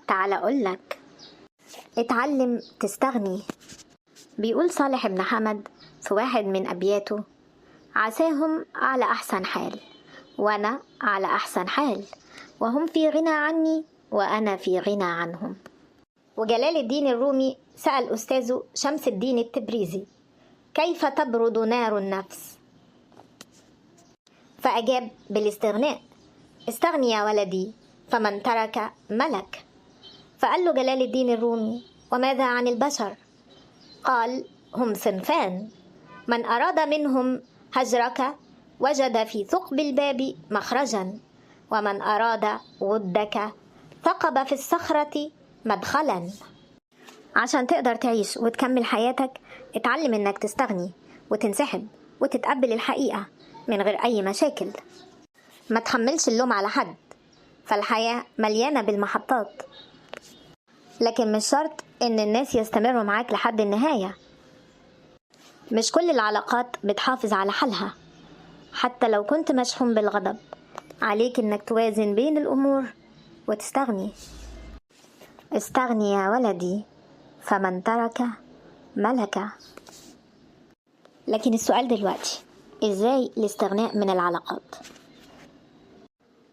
تعال أقولك، اتعلم تستغني. بيقول صالح بن حمد في واحد من أبياته: عساهم على أحسن حال وأنا على أحسن حال، وهم في غنى عني وأنا في غنى عنهم. وجلال الدين الرومي سأل أستاذه شمس الدين التبريزي: كيف تبرد نار النفس؟ فأجاب: بالاستغناء. استغني يا ولدي، فمن ترك ملك. فقال له جلال الدين الرومي: وماذا عن البشر؟ قال: هم صنفان، من أراد منهم هجرك وجد في ثقب الباب مخرجا، ومن أراد ودك ثقب في الصخرة مدخلا. عشان تقدر تعيش وتكمل حياتك، اتعلم انك تستغني وتنسحب وتتقبل الحقيقة من غير اي مشاكل. ما تحملش اللوم على حد، فالحياة مليانة بالمحطات، لكن مش شرط ان الناس يستمروا معاك لحد النهاية. مش كل العلاقات بتحافظ على حالها. حتى لو كنت مشحون بالغضب، عليك انك توازن بين الامور وتستغني. استغني يا ولدي، فمن ترك ملك. لكن السؤال دلوقتي: ازاي الاستغناء من العلاقات؟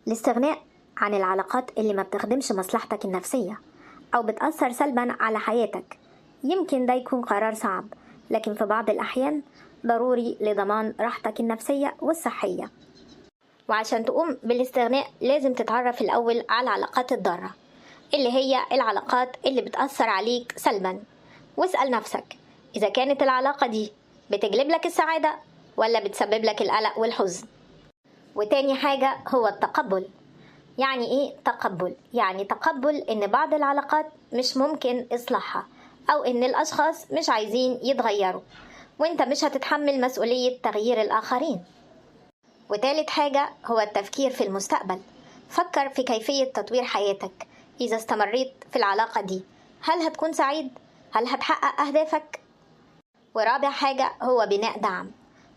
الاستغناء عن العلاقات اللي ما بتخدمش مصلحتك النفسية أو بتأثر سلبا على حياتك، يمكن ده يكون قرار صعب، لكن في بعض الأحيان ضروري لضمان راحتك النفسية والصحية. وعشان تقوم بالاستغناء لازم تتعرف الأول على العلاقات الضارة، اللي هي العلاقات اللي بتأثر عليك سلبا، واسأل نفسك إذا كانت العلاقة دي بتجلب لك السعادة ولا بتسبب لك القلق والحزن. وتاني حاجة هو التقبل. يعني إيه تقبل؟ يعني تقبل إن بعض العلاقات مش ممكن إصلاحها، أو إن الأشخاص مش عايزين يتغيروا، وإنت مش هتتحمل مسؤولية تغيير الآخرين. وتالت حاجة هو التفكير في المستقبل. فكر في كيفية تطوير حياتك إذا استمريت في العلاقة دي. هل هتكون سعيد؟ هل هتحقق أهدافك؟ ورابع حاجة هو بناء دعم.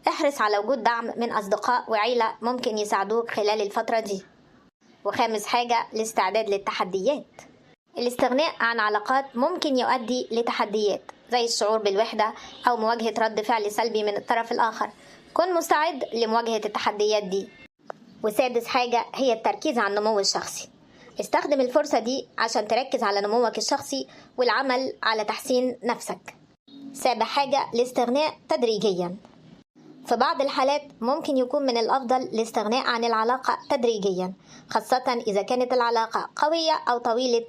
احرص على وجود دعم من أصدقاء وعيلة ممكن يساعدوك خلال الفترة دي. وخامس حاجة الاستعداد للتحديات. الاستغناء عن علاقات ممكن يؤدي لتحديات زي الشعور بالوحدة أو مواجهة رد فعل سلبي من الطرف الآخر. كن مستعد لمواجهة التحديات دي. وسادس حاجة هي التركيز على النمو الشخصي. استخدم الفرصة دي عشان تركز على نموك الشخصي والعمل على تحسين نفسك. سابع حاجة الاستغناء تدريجيا. في بعض الحالات ممكن يكون من الأفضل الاستغناء عن العلاقة تدريجيا، خاصة إذا كانت العلاقة قوية أو طويلة